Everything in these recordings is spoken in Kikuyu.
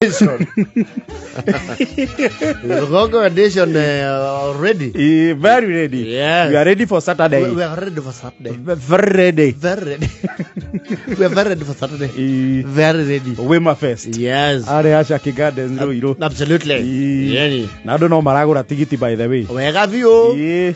Edition. Rũgongo edition already. Very ready. Yes. We are ready for Saturday. We are ready for Saturday. Very ready. Very ready. We are very ready for Saturday. Very ready. Wema Fest. Yes. Arĩ Ashaki Gardens Ruiru. Absolutely. Yani. Na andũ no maragũra tigiti by the way. Wega biũ.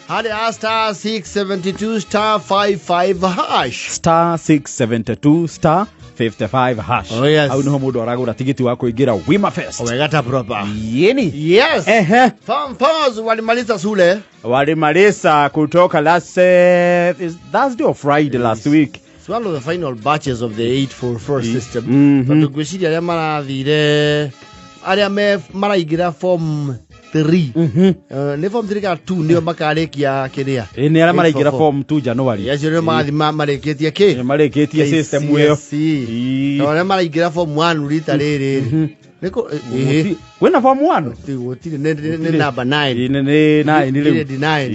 Harĩa star 672 star 55 hash. Star 672 star 55 hash. Oh, yes. Hau niho mũndũ aragũra tigiti wa kũingĩra Wima Fest. Wega ta proper. Yeni. Yes. Ehe. Form fours walimaliza shule. Walimaliza kutoka last is Thursday or Friday last week. It's one of the final batches of the 844 system. Tondũ ngwĩciria arĩa marathire arĩa me maraingĩra form 3. Nĩ form 3 kana 2 nĩo makarĩkia kĩrĩa. Ĩ nĩ arĩa maraingĩra 844. form 2 January. Acio nĩo marathiĩ marĩkĩtie kĩ? Ĩ, marĩkĩtie system ĩyo. KCSE. Tondũ arĩa maraingĩra form 1 rita rĩrĩ. Nĩ ĩhĩ. Kwĩna form 1? Gũtirĩ nĩ number 9. Ĩ, nĩ 9 rĩu. Grade 9.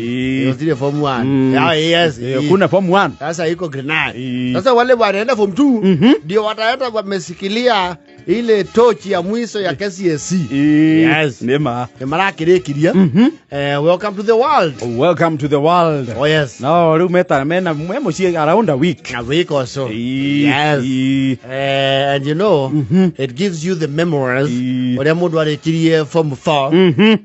Gũtirĩ form 1. Mm. Yeah, yes. Kuna form 1. Sasa iko grade 9. Sasa wale wanaenda form 2 ndio wataenda wamesikilia ile tochi ya mwisho ya KCSE. Yes. Nĩ ma. Nĩ marakĩrĩkiria. Welcome to the world. Welcome to the world. Oh yes. No, rĩu meta mena me mũciĩ around a week. A week or so. Yes. And you know, it gives you the memories ũrĩa mũndũ arĩkirie form 4.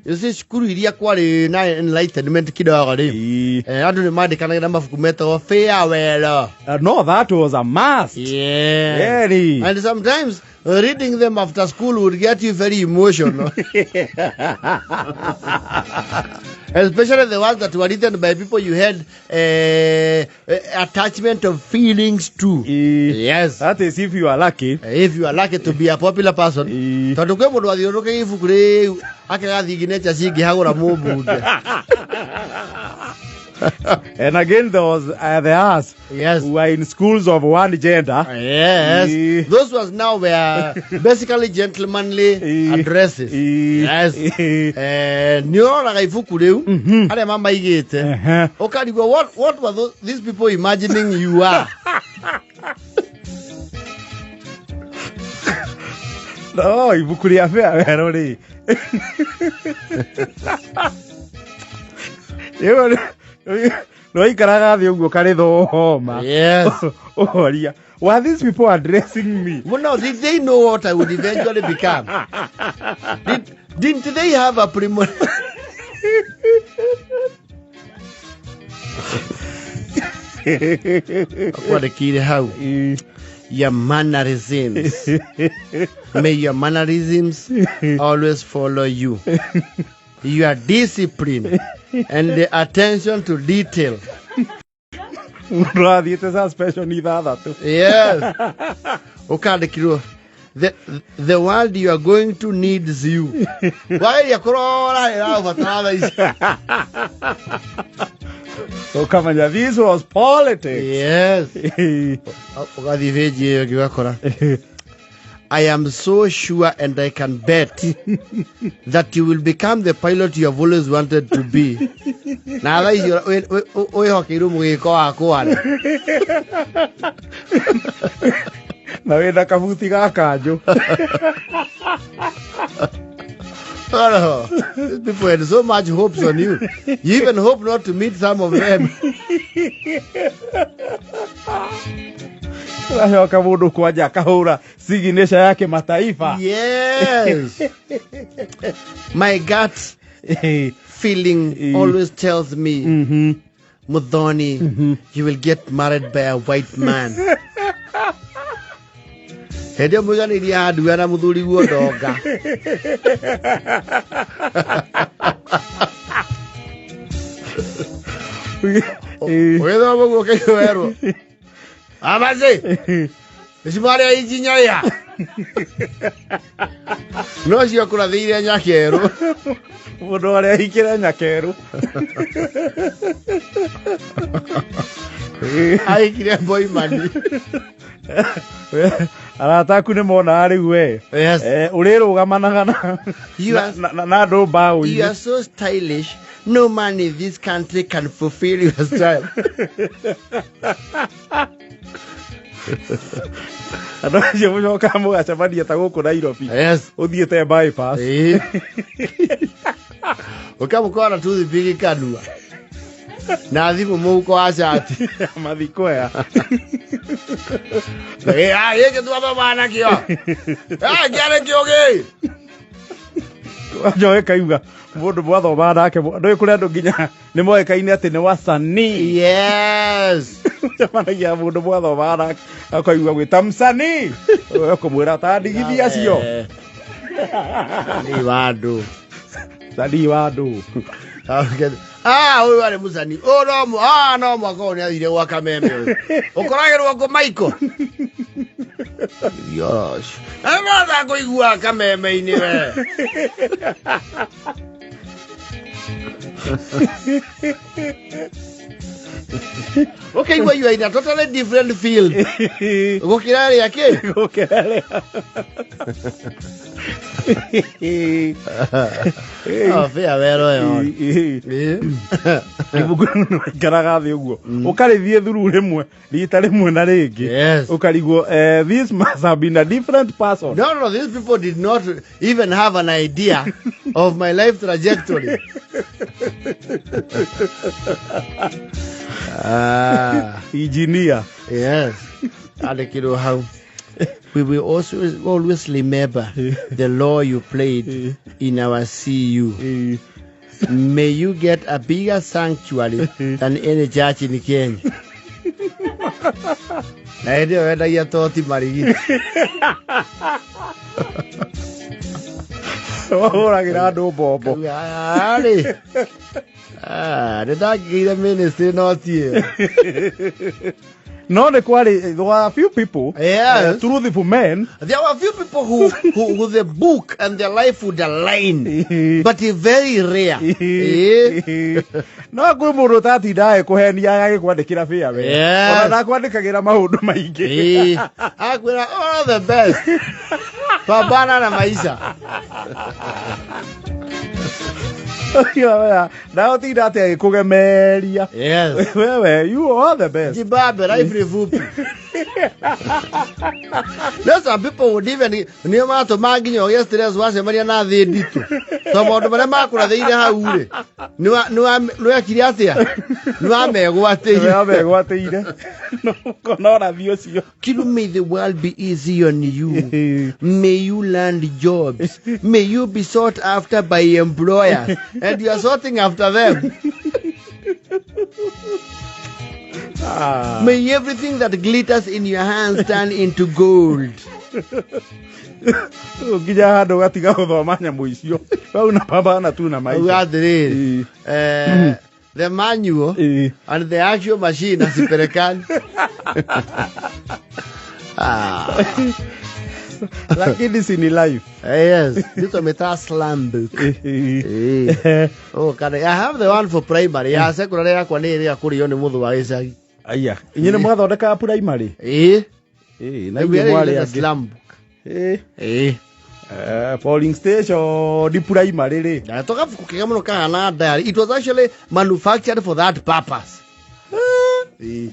You see, cukuru iria kwarĩ na enlightenment kidogo rĩ, andũ nĩ mandĩkanagĩra mabuku metagwo farewell. No, that was a must. Yeah. Very. And sometimes reading them after school would get you very emotional. Especially the ones that were written by people you had attachment of feelings to. Yes. That is if you are lucky. If you are lucky to be a popular person. Tondũ kwĩ mũndũ wathiũrũrũkĩire ibuku rĩu akĩga thiginacha cingĩhagũra mũmbunge. And again, there was the us Yes. who were in schools of one gender. Yes. Those ones now were basically gentlemanly addresses. Yes. Nĩ ũroraga ibuku rĩu arĩa mamaigĩte ũkarigwo what were these people imagining you are? No, ibuku rĩa farewell rĩ. Rĩu nĩwaikaraga thĩ ũguo karĩthoma. Yes. Ũhoria. Were these people addressing me? Well, no, did they know what I would eventually become? Didn't they have a premonition? Kwandĩkĩire hau. Your mannerisms. May your mannerisms always follow you. Your discipline and the attention to detail. Mũndũ athiĩte suspension ithathatũ. Yes. Ũkandĩkirwo the world you are going to needs you. Wageria kũrora ĩraũbatara thaa ici. Ũkamenya this was politics. Yes. Ũgathiĩ page ĩyo ĩngĩ ũgakora. I am so sure and I can bet that you will become the pilot you have always wanted to be. Na thaa icio wĩhokeirwo mũgĩko wa kwara. Na wĩna kabuti ga kanjũ. Oh, these people had so much hopes on you. You even hope not to meet some of them. Ũgacoka mũndũ kwanja akahũra signature ya kĩmataifa. Yes. My gut feeling always tells me, Muthoni, you will get married by a white man. Hĩndĩ ĩyo mũiganĩria handua na mũthuri guo ndonga. Ũgĩthoma ũguo ũkĩigua werwo. Amazi! Mĩcumarĩ ya injinya ya. No cio kũrathĩire nyakerũ. Mũndũ arĩa ahikĩre nyakerũ. Ahikire boimani. Arata aku nĩ monaga rĩu we. Yes. Ũrĩrũgamanaga You are na andũ You mbaũ-inĩ. are so stylish. No man in this country can fulfill your style. Andũ acio mũcokaga mũgacemania ta gũkũ Nairobi. Yes. Ũthiĩte bypass. Ĩĩ. Ũkamũkora toothpick kanua na thimũ mũhuko wa cati. Mathikoya. Gĩkĩ twathomaga nakĩo. Ah, kĩarĩ kĩũgĩ. Njoe kaiuga mũndũ mwathomaga nake ndũĩ kũrĩ andũ nginya nĩ moĩkaine atĩ nĩ wasanii. Yes. Cemanagia mũndũ mwathomaga nake akaigua gwĩta msanii. Ũkũmwĩra ta ndigithia acio. Nĩ wa andũ. Msanii wa andũ. Ah, ũyũ arĩ mũcani. Ũyũ no ah, no mwaka ũyũ nĩathire gwa kameme ũyũ. Ũkoragĩrwo kũ Michael? Yes. Na no ndakũigua kameme-inĩ we. Ũkaigua you are in a totally different field. Gũkĩra ĩrĩa kĩ? Gũkĩra Oh, farewell ũyũ. Ĩ. Ibuku rĩu nĩwaikaraga thĩ ũguo ũkarĩthiĩ thuru rĩmwe rita rĩmwe na rĩngĩ. Yes. Ũkarigwo this must have been a different person. No, no, these people did not even have an idea of my life trajectory. Ah, Engineer. Yes. Andĩkĩrwo hau. We will also always remember the role you played in our CU. May you get a bigger sanctuary than any church in Kenya. Na hĩndĩ ĩyo wendagia toti marigiti. Wahũragĩra andũ mbombo. Arĩ. Ah, nĩ ndangĩgĩire ministry no ti ĩyo. No nĩ kwarĩ there were a few people, Yes. truthful men. There were a few people who the book and their life would align, but very rare. Eh? No kwĩ mũndũ ũtatindaga kũhenia agĩkwandĩkĩra bĩa we. Yes. Ona ndakwandĩkagĩra maũndũ maingĩ. Eh. Akwĩra all the best. Pambana na maisha. Ndaũtinda atĩ agĩkũgemeria. Yes. Wewe, you are the best. Jibambe, life ni fupi. No, some people would even nĩo matũma nginya ũgĩe stress wacemania na thĩ nditũ to maũndũ marĩa makũrathĩire hau rĩ nĩwekire atĩa nĩwamegwatĩire. Wamegwatĩire. No rathi ũcio. Kiru, may the world be easy on you. May you land jobs. May you be sought after by employers. And you are sorting after them. Ah. May everything that glitters in your hands turn into gold. Nginya handũ ũgatiga gũthoma nyamũ icio wau na pambana tu na Auga maisha. atĩrĩrĩ, the manual and the actual machine haziperekani. Ah, Lakini si ni life. Yes, this one slam book. Eh. Oh, kana I have the one for primary. Ya secondary yakwa nĩ ĩrĩa kũrĩo nĩ mũthũ wa gĩcagi. Aya, inyuĩ nĩ mwathondekaga primary? Ĩĩ. Ĩĩ, na Rĩu inyuĩ ĩrĩa mwarĩ ĩrĩa angĩ. slam book. Ĩĩ. Ĩĩ. Polling station di primary rĩ. Na to kabuku kega mũno kahana diary. It was actually manufactured for that purpose. Ĩĩ.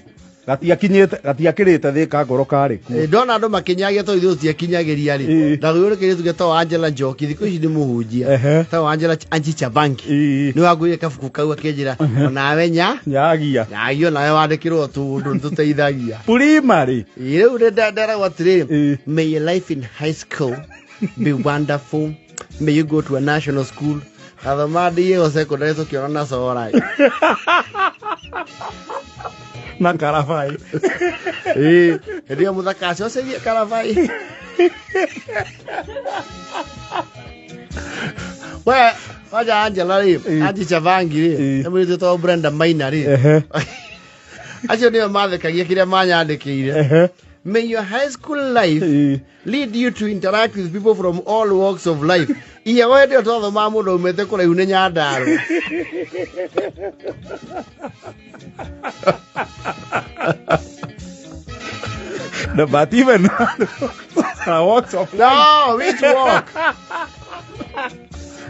Gatiakinyĩte gatiakĩrĩte thĩka ngoro karĩ kuo. Ndona andũ makĩnyagia to ithuĩ tũtiakinyagĩria rĩ. Ĩĩ. Ndagũire kĩirĩtu gĩtagwo Angela Njoki thikũ ici nĩ mũhunjia. Tagwo Angela Anji Chabangi. Nĩ wangũire kabuku kau akĩnjĩra onawe nya Nyagia. nyagio nawe wandĩkĩrwo tũũndũ nĩtũteithagia. Primary. Ĩĩ, rĩu nĩ nderagwo atĩrĩrĩ, Ĩĩ. may your life in high school be wonderful, may you go to a national school. Athoma ndiĩyo secondary tũkĩona na cora. Na karabai. Ĩĩ, hĩndĩ ĩyo mũthaka acocerie karabai. We wanja Angela rĩ, Ĩĩ. Anji Chavangi rĩ, Ĩĩ. nĩ mũirĩtu wĩtagwo Brenda Maina rĩ, acio nĩo mathekagia kĩrĩa manyandĩkĩire. May your high school life lead you to interact with people from all walks of life. Iya we ndio twathomaga mũndũ aumĩte kũraihu nĩ Nyandarũa. No, but even walks of life. No, which walk?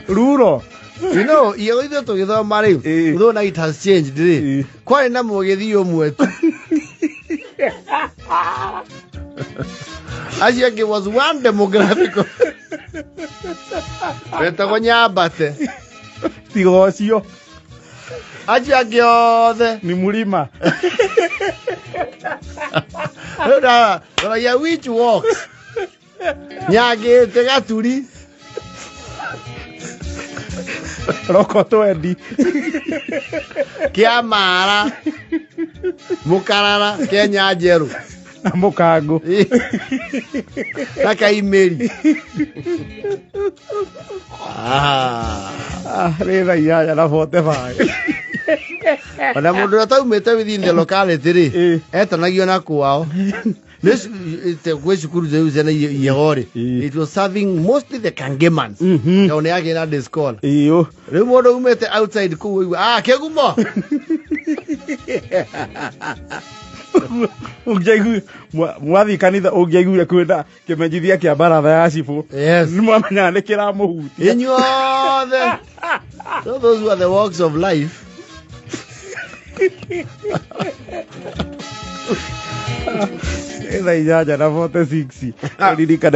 Ruro. You know, iya ithuĩ tũgĩthoma rĩu, Ĩĩ. though now it has changed rĩ, Ĩĩ. kwarĩ na mũgĩthi ũmwe tu. Acio angĩ was one demographic wetagwo Nyambate. Tiga ũcio. Acio angĩ othe ni mũrima. Rĩu ndaragia which walks Nyangĩte Gaturi. Roko twendi. Kĩamara Mũkarara Kenya Njerũ na mũkangũ na Kaimĩri. Ah. Ah, rĩ thaa 8:45. Ona mũndũ ũrĩa ũtaumĩte within the locality rĩ, etanagio na kwao. Gwĩ cukuru rĩu ciana iego rĩ, it was serving mostly the Kangemans, tondũ nĩ yagĩ na discol. Ĩyo. Rĩu mũndũ umĩte outside kũu ũigua ah kĩgumo. Ũngĩaigua mwathiĩ kanitha, ũngĩaiguire kwĩna kĩmenyithia kĩa baratha ya cibũ, nĩ mwamenyaga nĩ kĩramũhutia. Inyuothe. So those were the walks of life. Thaa 8:46, ririkane.